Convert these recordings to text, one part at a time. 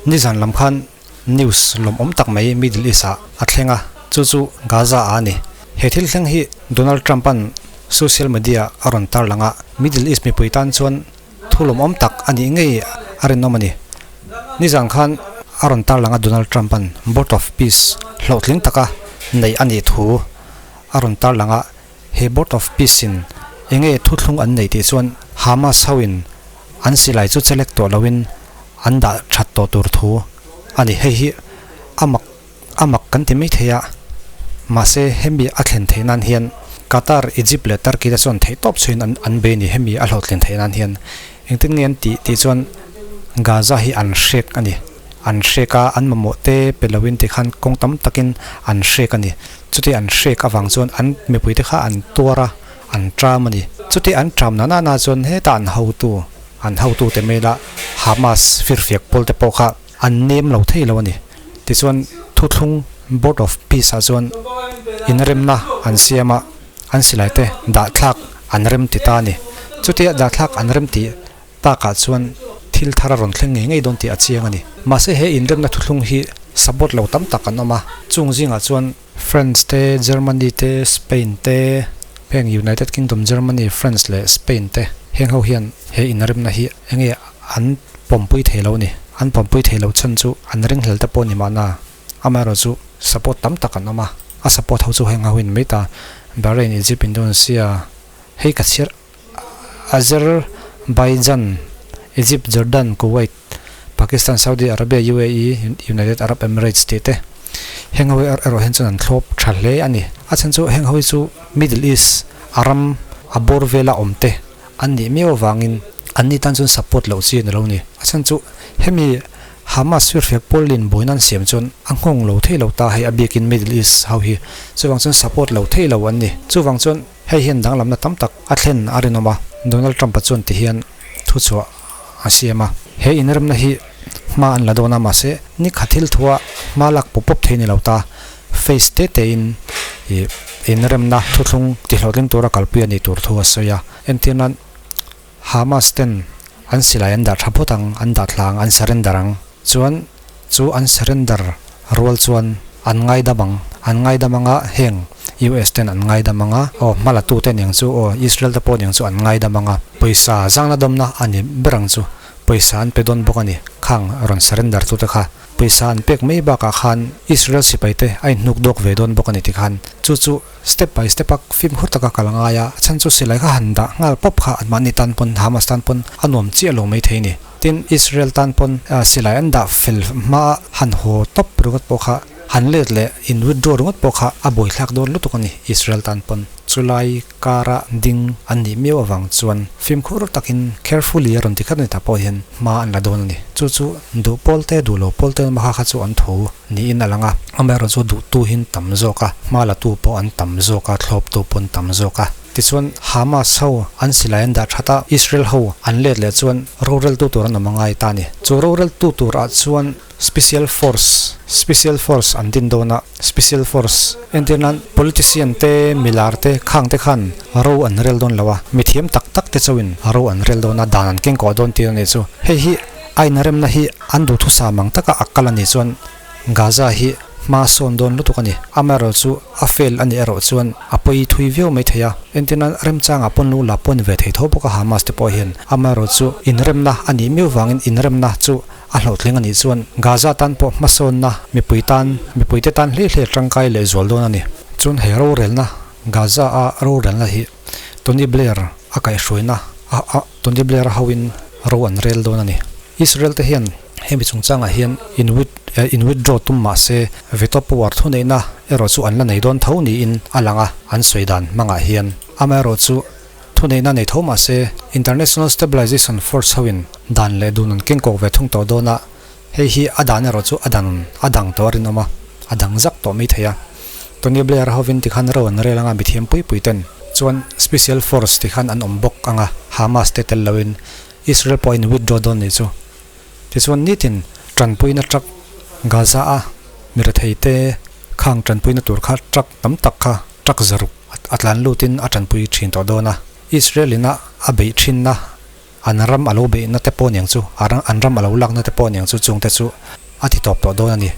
Nizan lam khan news lawmawm tak mai Middle East ah a thleng a, chu chu Gaza ah a ni. He thil thleng hi Donald Trump an social media a rawn tarlang a, Middle East mipui tan chuan thu lawmawm tak a nih ngei a rinawm a ni. Nizan khan a rawn tarlang a Donald Trump an Board of Peace hlawhtling taka neih a nih thu a rawn tarlang a, He Board of Peace in enge thuthlung an nei tih chuan Hamas ho in an silai chu chelek tawh lo in an dah that tawh tur thu a ni. Hei hi a mak a mak kan ti mai thei a, mahse hemi a thlen theih nan hian Qatar, Egypt leh Turkey te chuan theih tawp chhuin an an bei a ni. Hemi a hlawhtlin theih nan hian engtin nge an tih tih chuan Gaza hi an hrek a ni. An hrek a, an mamawh te pe lo in tikhan kawng tam takin an hrek a ni. Chuti an hrek avang chuan an mipuite kha an tuar a, an ṭam a ni. Chuti an ṭam na na na chuan heta an hotu, an hotute maila Hamas firfiak pawlte pawh kha an nem lo thei lo a ni. Tichuan thuthlung Board of Peace ah chuan inremna an siam a, an silaite dahthlak an rem ti ta a ni. Chutia dahthlak an rem tih takah chuan thil thar a rawn thleng ngei ngei dawn tih a chiang a ni. Mahse he inremna thuthlung hi support lo tam tak an awm a, chung zingah chuan France te, Germany te, Spain te, heng United Kingdom, Germany, France leh Spain te heng ho hian he inremna hi enge an pawmpui thei lo a ni. An pawmpui thei lo chhan chu an ringhlel te pawh ni mahna amaherawh chu support tam tak an awm a, a support ho chu heng ho in mai ta Bahrain, Egypt, Indonesia hei ka chhiar Azerbaijan, Egypt, Jordan, Kuwait, Pakistan, Saudi Arabia, UAE, United Arab Emirates tih te heng ho hi erawh hian chuan an thlawp tha hle a ni. A chhan chu heng ho hi chu Middle East a ram a bawr vela awm te an nih miau avangin an ni tan chuan support loh chi a ni lo ni. A chhan chu hemi Hamas firfiak pawl in buaina an siam chuan a nghawng lo thei lo ta hei a biakin Middle East ho hi chuvang chuan support lo thei lo an ni. Chuvang chuan Hei hian danglamna tam tak a thlen a rinawm a, Donald Trump-a chuan ti hian thuchhuah a siam a. He inremna hi hma an la dawn a, mahse ni kha thil thua hma lak pawp pawp thei ni lo ta, phase te tein ih inremna thuthlung tihlawhtling tura kalpui a nih tur thu a sawi a. Entir nan Hamas ten an silai an dah tha phawt ang, an dah thla ang, an surrender ang. Chuan chu an surrender rual chuan an ngaidam ang, an ngaidam anga heng US ten an ngaidam anga, aw hmala tu te niang chu, aw Israel te pawh niang chu an ngaidam anga, pawisa zangna dawmna a ni ber ang chu, pawisa an pe dawn bawk a ni, khang rawn surrender tu te kha. Pawisa an pek mai bakah khan Israel sipai te a inhnuk dawk ve dawn bawk a ni tikhan chu chu step by step a fimkhur taka kal a ngai a, a chhan chu silai kha han dah nghal pawp kha anmahni tan pawn Hamas tan pawn a nuam chiah lo mai thei a ni. Tin, Israel tan pawn silai an dah fel hma a han haw tawp ringawt pawh kha han let leh in withdraw ringawt pawh kha a buaithlak dawn lutuk a ni Israel tan pawn. Chulai kara ding an nih miau avang chuan fimkhur takin carefully a rawn ti khat a ni ta pawh hian hma an la dawn a ni. Chu chu duh pawl te duh lo pawl te awm a kha kha chu an tho niin a lang a, amaherawh chu duhtu hi an tam zawk a, hma la tu pawh an tam zawk a, thlawp tu pawh an tam zawk a. Tichuan Hamas ho an silai an dah that a, Israel ho an let leh chuan roreltu tur an awm a ngai ta a ni. Chu roreltu turah chuan Special Force, Special Force an din dawn a, Special Force entir nan politician te, milar te, khang te khan ro an rel dawn lo a, mithiam tak tak te chauhin ro an rel dawn a, dan an keng kawh dawn tir a nih chu. Hei hi a inremna hi an duhthusam ang taka a kal a nih chuan Gaza hi hma sawn dawn lutuk a ni. Amaherawh chu a fail a nih erawh chuan a pawi thui viau mai thei a, entir nan remchangah pawn lu la pawn ve thei tho bawk a Hamas te pawh hian. Amaherawh chu inremna a nih miau vangin inremna chu A hlawhtling a nih chuan Gaza tan pawh hmasawnna mipui tan mipuite tan hlei hlei tangkai leh zual dawn a ni. Chuan he rorelna Gaza a rorelna hi Tony Blair a kaihhruaina a a Tony Blair a hoin ro an rel dawn a ni. Israel te hian hemi chungchangah hian in with in withdraw tum mah se veto power thuneihna erawh chu an la nei dawn tho niin a lang a, an sawi dan hmangah hian. Amaherawhchu Thuneihna nei tho mah se, International Stabilization Force hoin dan leh dun an keng kawk ve thung tawh dawn a, hei hi a dan erawh chu a dan a dang tawh a rinawm a, a dang zak tawh mai thei a. Tony Blair hovin tikhan ro an rel anga mithiam pui pui ten chuan Special Force tikhan an awm bawk anga Hamas te tel loin Israel pawh a in withdraw dawn nih chu. Tichuan nitin tanpuina truck Gaza a mirethei te khang tanpuina tur kha truck tam tak kha truck zaruk a tlan lutin a tanpui thin tawh dawn a, Israel ina a beih thinna An ram a lo beihna te pawh niang chu, an ram a lo lakna te pawh niang chu chungte chu a ti tawp tawh dawn a ni.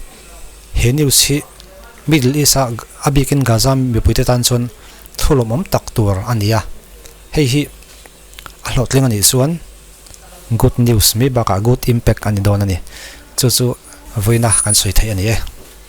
He news hi Middle East a a bikin Gaza mipuite tan chuan thu lawmawm tak tur a ni a, hei hi a hlawhtling a nih chuan good news mai bakah good impact a ni dawn a ni. Chu chu vawiina kan sawi theih a ni e.